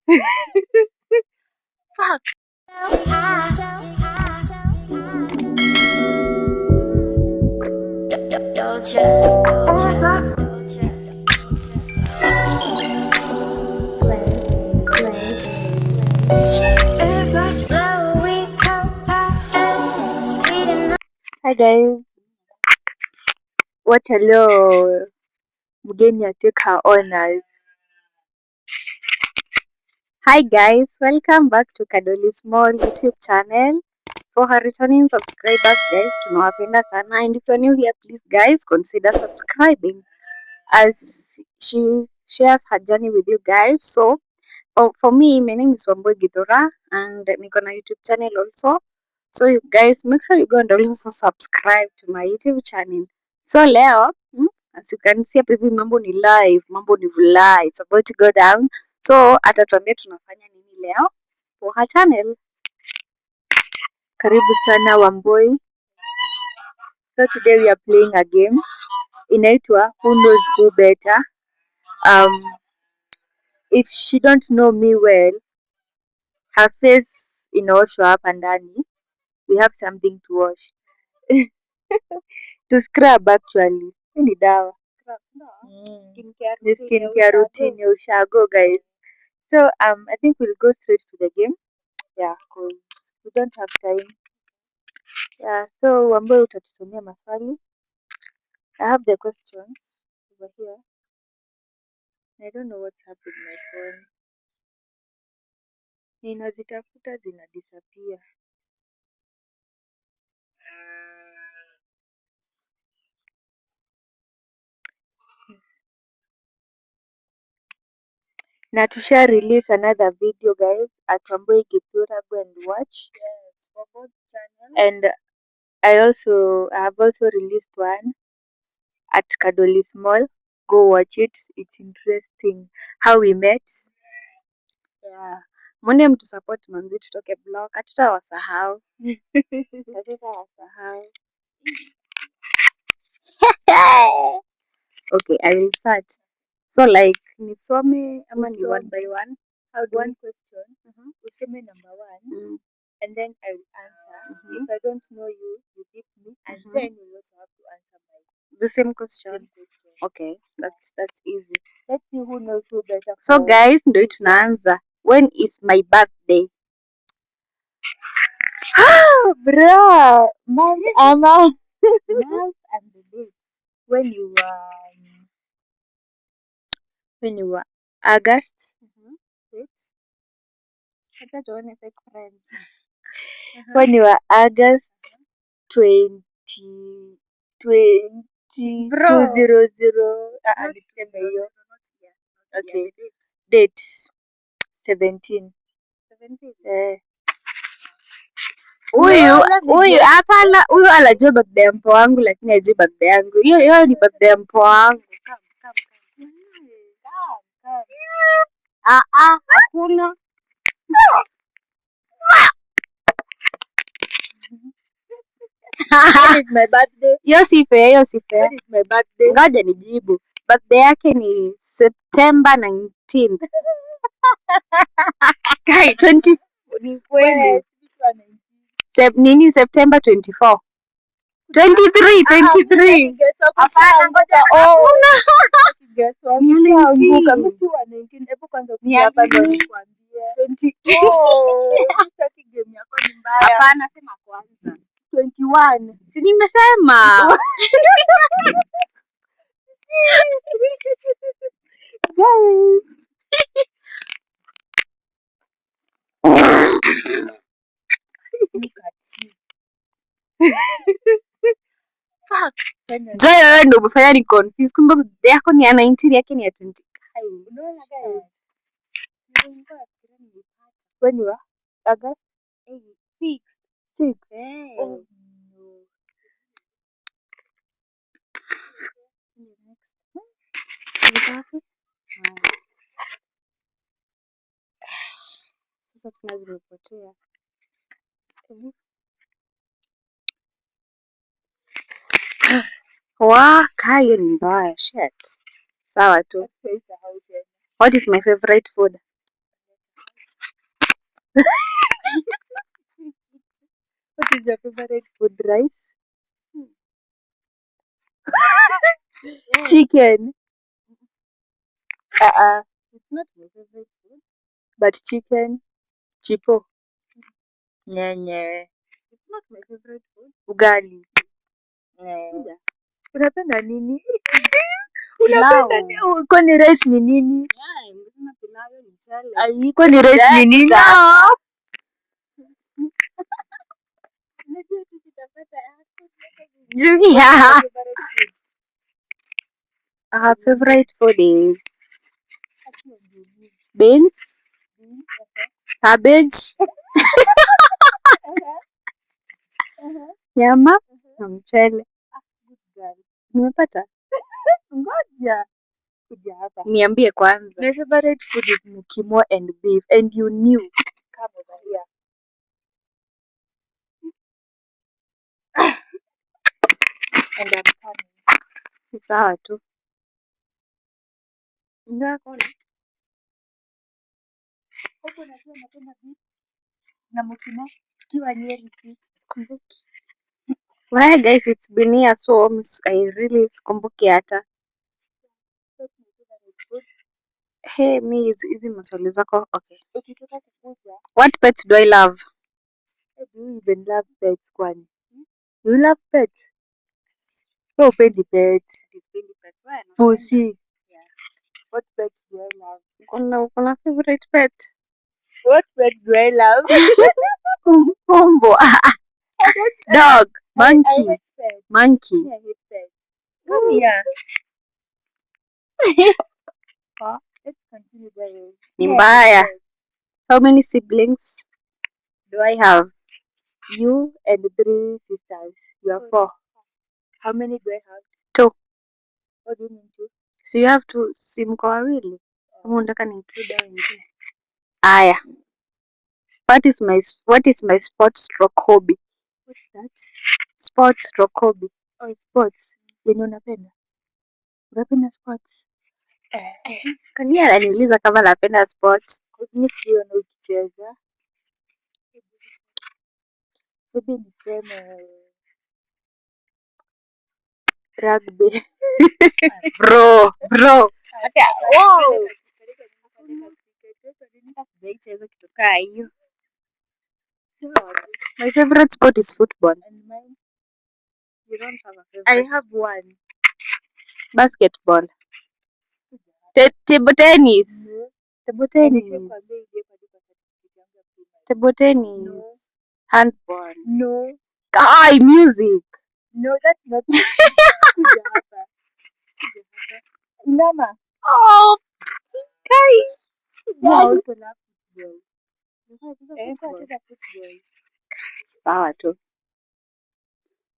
Fuck. Hi guys. Wacha leo mgeni atake her honors. Hi guys, welcome back to Kadoli Small YouTube channel. For her returning subscribers guys, tunawapenda sana, and if you're new here, please guys consider subscribing as she shares her journey with you guys. So for me, my name is Wambui Githura and niko na YouTube channel also. So you guys make sure you go and also subscribe to my YouTube channel. So leo, as you can see hapa hivi mambo ni live, mambo ni vlog, it's about to go down. So atatuambia tunafanya nini leo for her channel. Karibu sana Wambui. So today we are playing a game inaitwa Who Knows Who Better. If she don't know me well, her face inaoshwa hapa ndani. We have something to wash. To scrub actually. Hii ni dawa. Skincare The routine ya skincare ushago. Routine ya ushago, guys. So I think we'll go straight to the game. Yeah, 'cause we don't have time. Yeah, so Wambui utatusomea maswali. I have the questions over here. I don't know what's up with my phone. Ninazitafuta zina disappear. Na tusha release another video, guys, at Wambui Githura. Go and watch. Yes, for both channels. And I have also released one at Kadoli Small. Go watch it. It's interesting how we met. Yeah. Mwende mtu support manzi tutoke block. Hatutawasahau. Hatutawasahau. Okay, I will start. So like nisome ama ni one Usome. By one? How do One we? Question. Usome number one, and then I will answer. If I don't know you, you give me, and then you also have to answer my The same question. Same question. Okay, that's easy. Let's see who knows who better. So For guys, ndio hii tunaanza. When is my birthday? Bro, month ama Month and the date. When you were August. Wait. Hata tuone fake friends. When you were August 20 20 Bro. 200, Not niseme hiyo. 200, not year, not year, Okay. the date. Date 17. 17. Eh. Huyu No, let me huyu guess. hapana, huyu anajua birthday ya mpoa wangu lakini hajui birthday yangu. Hiyo hiyo ni birthday ya mpoa wangu. Come, come, come. Come, come. Ah ah, hakuna. When is my birthday? Hiyo si fair, hiyo si fair. When is my birthday? Ngoja nijibu. Birthday yake ni September 19th. Kai 20 ni kweli. Wait, which one? Nini September 24. 23, 23. Hapana, ngoja. Oh, Hakuna. guess Ni ya Ushaanguka. 19. Mimi si wa 19. Hebu kwanza Ni kuja ya hapa ndo nini? nikwambie. 20. Oh, sitaki game yako ni mbaya. Hapana, sema kwanza. 21. Si nimesema. Guys. Look at you. Fuck. Fanya Joy, wewe ndio umefanya ni confuse. Kumbe birthday yako ni ya 19, yake ni ya 20. Kai. Unaona guys? Nilikuwa nafikiria nilipata. When you are August 6. 6. Eh. Oh no. Next. Ilikuwa wapi? Haya. Sasa tena zimepotea. Hebu. Wa, kai hiyo ni mbaya. Shit. Sawa tu. Sasa tena. What is my favorite food? What is your favorite food? Rice? Chicken. Uh-uh. It's not my favorite food. But chicken. Chipo. Nyenye. It's not my favorite food. Ugali. Nye. Kuja. Unapenda nini? Pilau. Unapenda nini? Kwani rice ni nini? Yeah, nimesema pilau ni mchele. Ai, kwani rice ni nini? Ja. Unajua tu kitapata yako. Julia. Our favorite food is beans, cabbage, nyama na mchele. Nimepata? Ngoja. Kuja hapa. Niambie kwanza. My favorite food is mukimo and beef, and you knew. Come over here. And I'm coming. Ni sawa tu. Ingawa kona. Huko unajua napenda beef na mukimo tukiwa Nyeri tu. Sikumbuki. Well guys, it's been here so I really sikumbuki hata. That's my favorite food. Hey, mi hizi maswali zako. Okay. Ukitaka kukuja, What pets do I love? eh, do you even love pets kwani? You love pets? Wewe hupendi pets. Sipendi pets. Wewe unapenda? Pussy. Yeah. What pet do I love? Kuna favorite pet? What pet do I love? Mbwa. I don't Dog. I Monkey. hate pets. Monkey. Me, I hate pets. Come here. Let's continue guys. Ni Me, I hate mbaya. pets. How many siblings do I have? You and three sisters. You are So- four. How many do I have? Two. What do you mean two? So you have to si mko wawili? Kama unataka ni include hao wengine. Aya. What is my sport stroke hobby? What's that? Sport stroke hobby. Oh, sports. Yenye unapenda. Unapenda sports? Eh, Kwani ananiuliza kama napenda sport? mimi sioni ukicheza. Maybe niseme rugby. Bro, bro. Hata Wow. Sijaicheza kitu kaa hiyo. Sawa. My favorite sport is football. And mine? You don't have a I favorite. have one. Basketball. Table tennis. No. Table Na tennis. nishakwambia ije kwa certificate yangu ya primary. Table tennis. Handball. No. Kai, music. No, that's not. Kuja hapa. Kuja hapa. Inama. Oh, kai. Me, I also love football. Eh, nilikuwa nacheza football. Sawa tu.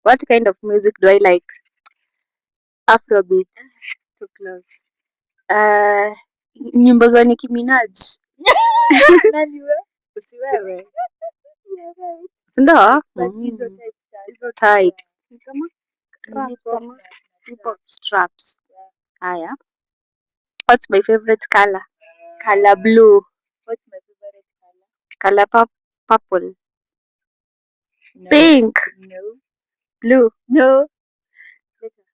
What kind of music do I like? Afrobeat. Too close. Nyimbo za Nicki Minaj. Nani wewe? Si wewe. Yeah, right. Si ndio? But hizo Mm. types za Hizo types. Ni kama ni rap hip hop ama na hip trap. hop straps. Yeah. Haya. What's my favorite color? Color blue. What's my favorite color? Color purple. No. Pink. No. Blue. No. Later.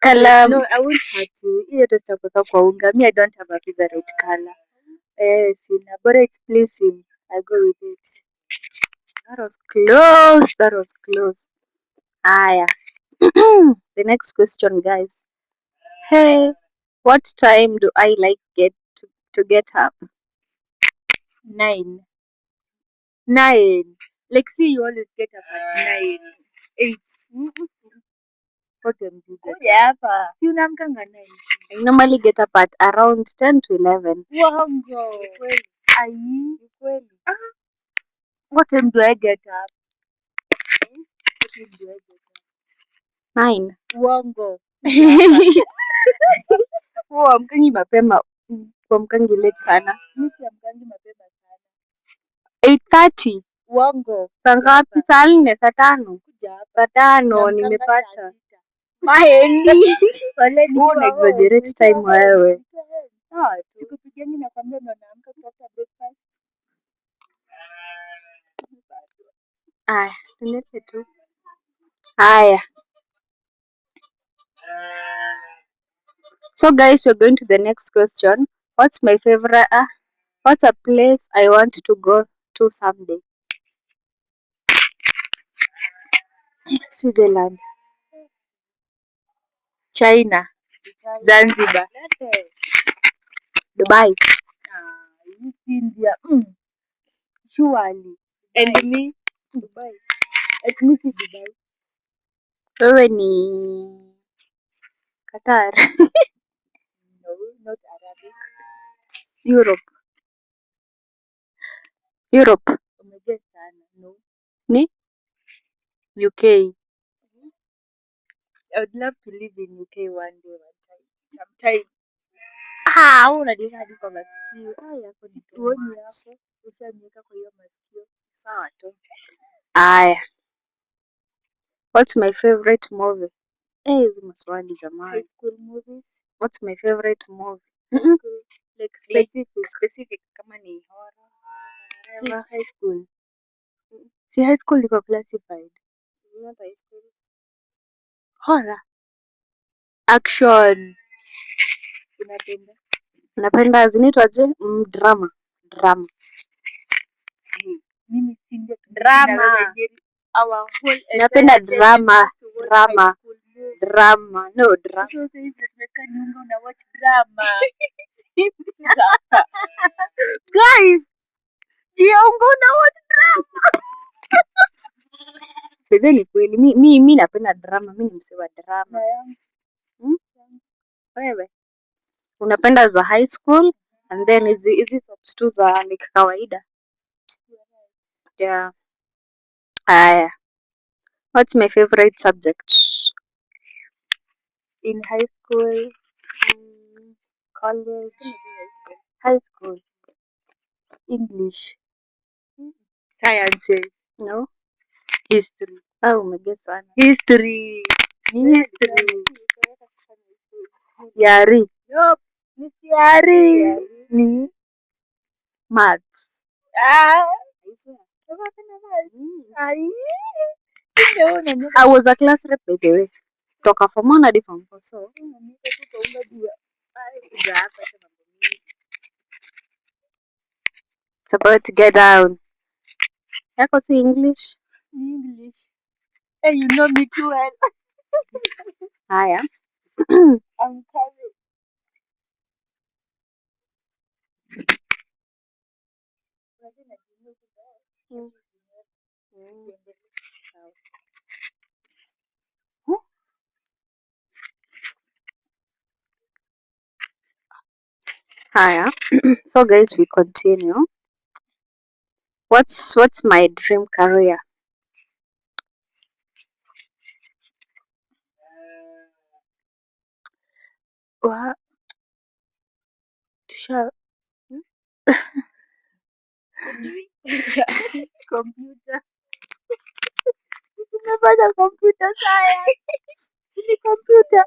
Color No, I won't hurt you. Hiyo tu tutakuweka kwa unga. Me, I don't have a favorite color. Eh, sina. Bora it's pleasing. I go with it. That was close. That was close. Aya. The next question, guys. Hey, what time do I like get to get up? 9. 9. Like, see, you always get up at 9. 8. What time do you get up? hapa. Si unaamkanga 9. I normally get up at around 10 to 11. Uongo. Ai. What time do I get up? What time do I get up? 9. Uongo. Huamkangi mapema, huamkangi late sana. Mi siamkangi mapema sana. 8:30. Uongo. Saa ngapi? Saa 4, saa 5. Kuja hapa. Saa 5 Naamkanga saa nimepata. 6. Mahendi. Wale Wewe nikiwa una home, exaggerate nikiwa time home, wewe. nikiwa home. Sawa tu. Sikupigiangi nakwambia ndo naamka kutafuta breakfast. Aya, tulete tu. Aya. So guys, we're going to the next question. What's my favorite what's a place I want to go to someday? Switzerland. China. Zanzibar. Dubai. Ah, you India. Surely. And me, Dubai. at me si Dubai. Wewe ni Qatar. No, not Arabic. Europe. Europe. Umeguess sana. No. Ni? UK. I would love to live in UK one day, one time. Sometime. Ah, wewe unaniweka hadi kwa masikio. Ah, yako ni too Tuoni much. hapo. Ushaniweka kwa hiyo masikio. Sawa tu. Aya. What's my favorite movie? Eh, hizi maswali High jamani. school movies. What's my favorite movie? High Mm-mm. school. Like Like specific. specific kama ni horror, Si whatever. high school. Si high school iko classified. Not high school. Horror. Action. Unapenda? Napenda zinaitwaje? Drama. Drama. Hey, mimi Cynthia tumeshinda Drama. wewe Jerry. Our whole Napenda entire day drama. just to watch high Drama. school movies. Drama. No, drama. Sasa sasa hivi tumekaa nyumba una watch drama. Guys, jiunga una watch Bedhe ni kweli. Mi napenda drama. Mi ni msee wa drama. na yangu. Hmm? Wewe unapenda za high school and then hizi soaps tu za like kawaida. Yeah. Aya. What's my favorite subject? In high school, college, high school, English, sciences, No? history. Ah, umeguess sana. History. Ni history. Yari. Nope. Ni siari. Ni Maths. ah, I swear. unapenda maths? Mm. Ai. Kumbe wewe unaniweka I was a class rep by the way. Toka form 1 hadi form 4. So, unaniweka tu kwa unga juu ya kuja hapa hata mambo mingi. It's about to get down. Yako si English? Ni English. Hey, you know me too well. Haya. I'm coming. Unajua najiunga Mm. Sawa. Huh? Haya. So guys, we continue. What's my dream career? Wa, tusha computer. Tumefanya computer science. Ni computer.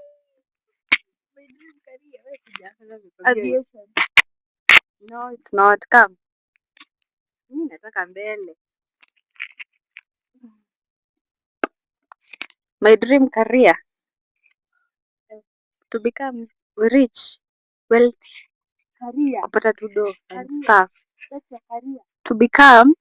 My dream career. Wewe kuja hapa na nikwambie. Aviation. No, it's not. Come. Mimi nataka mbele. My dream career to become rich, wealthy, Career. kupata tu do and Career. stuff. That's your career. To become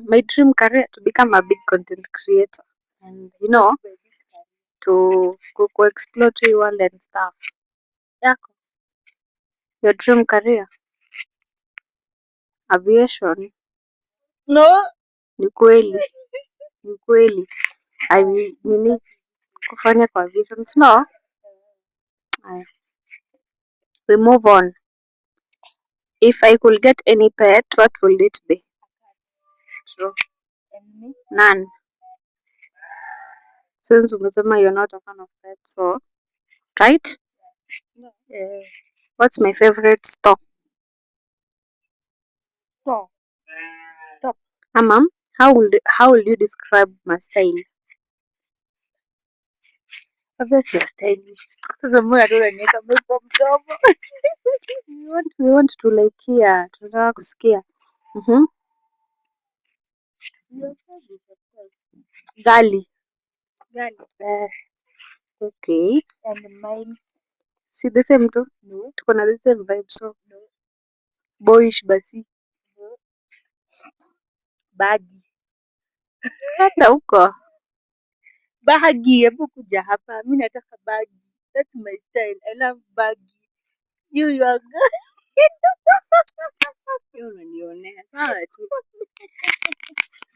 my dream career to become a big content creator and you know What's my big career? to go explore to world and stuff. Yako, your dream career aviation No. ni kweli, ni kweli. I will nini kufanya kwa aviation. No. Aya. We move on. If I could get any pet, what would it be? True. And me? None. Since umesema you're not a fan of pets, so right? No. Eh, What's my favorite store? stop. Stop. Ama, how would you describe my style? Obviously you're stylish. Sasa mbona tu unaniweka mic kwa mdomo? We want to like hear, tunataka kusikia. You're stylish, of course. Girly. Gani? Eh, Okay. and mine. Si the same tu. No. Tuko na the same vibe, so No. boyish basi. No. Baggy. Hata huko. Baggy, hebu kuja hapa. Mi nataka baggy. That's my style. I love baggy. You are Hiyo unanionea. Sawa tu.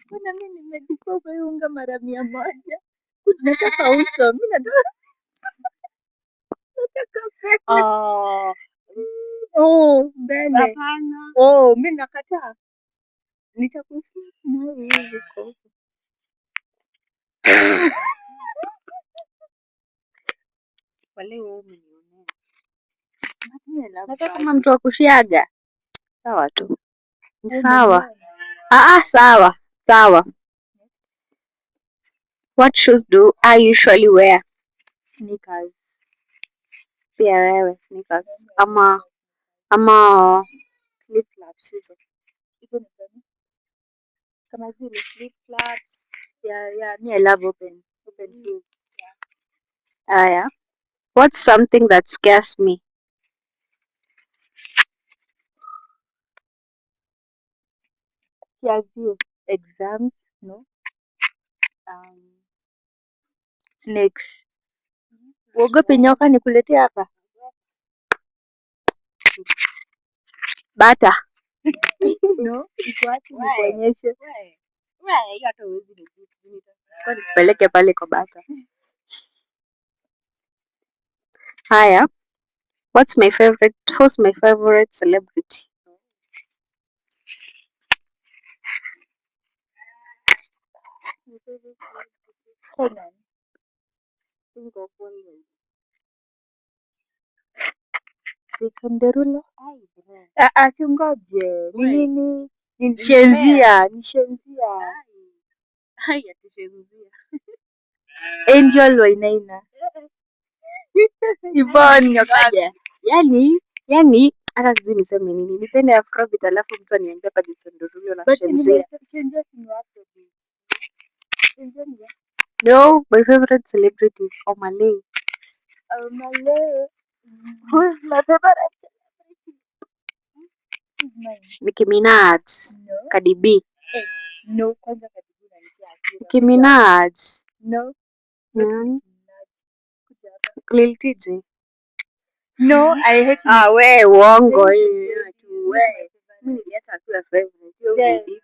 Mbona mi nimejikwa kwa hiyo unga mara 100. Nataka uso. Mi nataka mbele. Oh, Oh, mbele. hapana. Oh, mi nakataa. Nitakuslap nayo hivi kwa uso. Wale wewe umenionea. But me I love Nataka kama baggy. mtu wa kushiaga. Sawa tu. Ni Wewe sawa. umeniona. Ah, ah, sawa. Sawa. What shoes do I usually wear? Sneakers. Pia wewe sneakers ama flip flops hizo. Hizo ni gani? Kama zile. Flip flops. Yeah, me I love open shoes. Aya. What's something that scares me? Scares you. Exams, no. Snakes. Uogope nyoka nikuletee hapa? Bata. No, iko wapi Why? nikuonyeshe? Why? Why? Hiyo hata huwezi nijibu. Nitakuwa nikupeleke pale kwa bata. Haya. What's my favorite? Who's my favorite celebrity? Kenyan. Think of one word. Jason Derulo. Ai, bro. Ah, ah, si ungoje. Ni Why? nini? Ni Ni Shenzia, ni Shenzia. Ai. Ai, ati Shenzia. Angel Wainaina. Yvonne Nyokabi. Ngoja. Yani hata sijui niseme nini. Nipende Afrobeat alafu mtu aniambia hapa Jason Derulo na But si Shenzia. Shenzia si ni wa Afrobeat. Shenzia ni wa No, my favorite celebrity is Omah Lay. Oh my love. Who's my favorite celebrity? Who's mine? Nicki Minaj, No. Cardi B. Eh, no, kwanza Cardi B unanitia hasira. Nicki Kuja hapa. Minaj. No, not Mm. Nicki Minaj. Kuja hapa. Lil Tjay. No, I hate Ah, Nicki. we uongo Let me hiyo tell tu you, we. not my Mimi favorite. niliacha akiwa favorite. Hiyo ni Yeah. deep.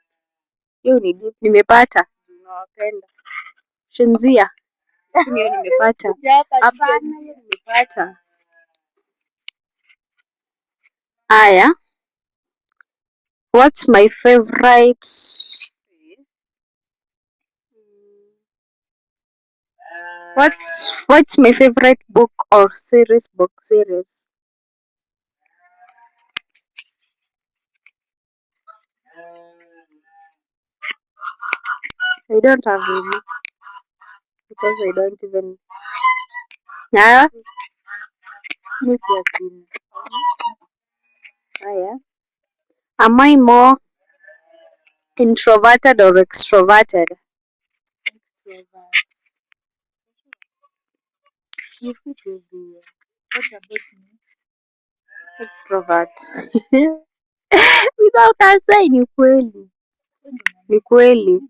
Hiyo ni deep. Nimepata. Nawapenda. Shenzia. Lakini hiyo nimepata. Kuja hapa ni Hapana, Shenzia. hiyo nimepata. Aya. What's my favorite? What's my favorite book or series? Book series. I don't have any because I don't even. Yeah. Mi pia sina. Aya. Am I more introverted or extroverted? Extrovert. You fit everywhere. What about me? Extrovert. Without us saying ni kweli. Wewe ndo nani? Ni kweli.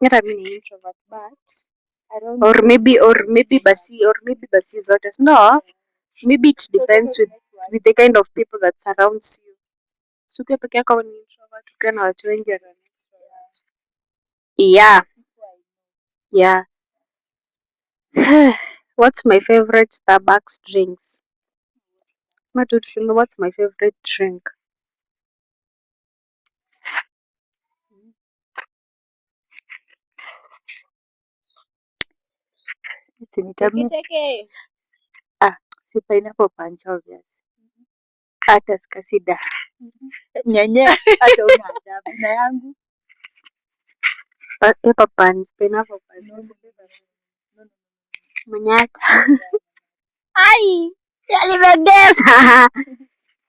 Hata mimi ni introvert, but Around or you maybe or people maybe introvert. basi or maybe basi zote. No, maybe it So depends tuende with next one. with the kind of people that surrounds you. So ukiwa peke yako ni introvert, ukiwa na watu wengi ni extrovert. Yeah, People I know. yeah. What's my favorite Starbucks drinks? Sema tu tuseme what's my favorite drink? Si nitamake Teke. Ah, si pineapple punch obvious. Hata sikasida. Nyenye hata una adabu na yangu. Pepper punch, pineapple punch. No, no, no, no. Manyata. Yeah. Ai, nimeguess.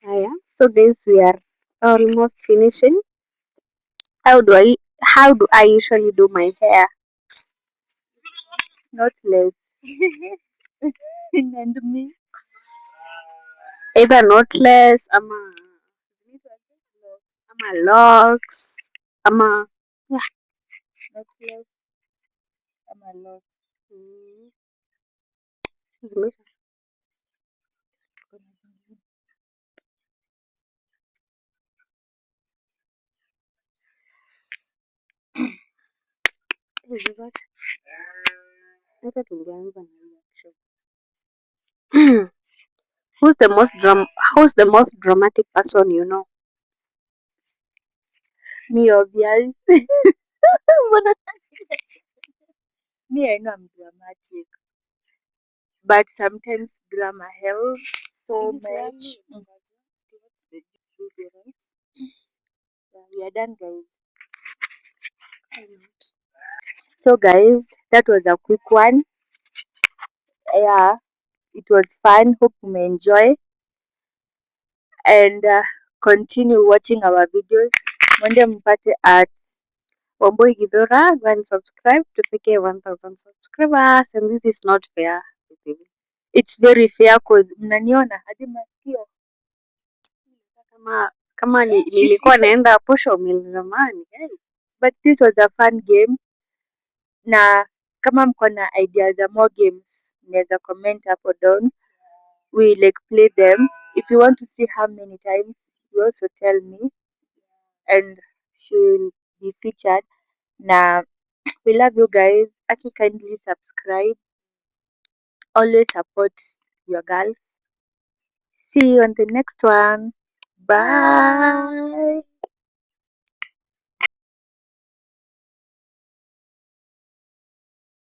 Haya. So guys, we are almost finishing. How do I usually do my hair? Knotless. And me? Either knotless ama locks ama yeah. Knotless ama locks. Zimeisha. Hizi zote. Hata tungeanza na hiyo actually. Who's the most dramatic person you know? Me, obvious. Mbona me, I know I'm dramatic, but sometimes drama helps so much. Yeah, we are done, guys. So, guys, that was a quick one. Yeah, it was fun. Hope you may enjoy and continue watching our videos. Mwende mpate at Wambui Githura, go and subscribe tufike 1000 subscribers, and this is not fair. It's very fair 'cause mnaniona hadi masikio. Kama nilikuwa naenda posho mill zamani. Hey. But this was a fun game. Na kama mko na ideas za more games, mnaweza comment hapo down. We like play them. If you want to see how many times, you also tell me and she will be featured. Na we love you guys. Aki, kindly subscribe. Always support your girls. See you on the next one. Bye.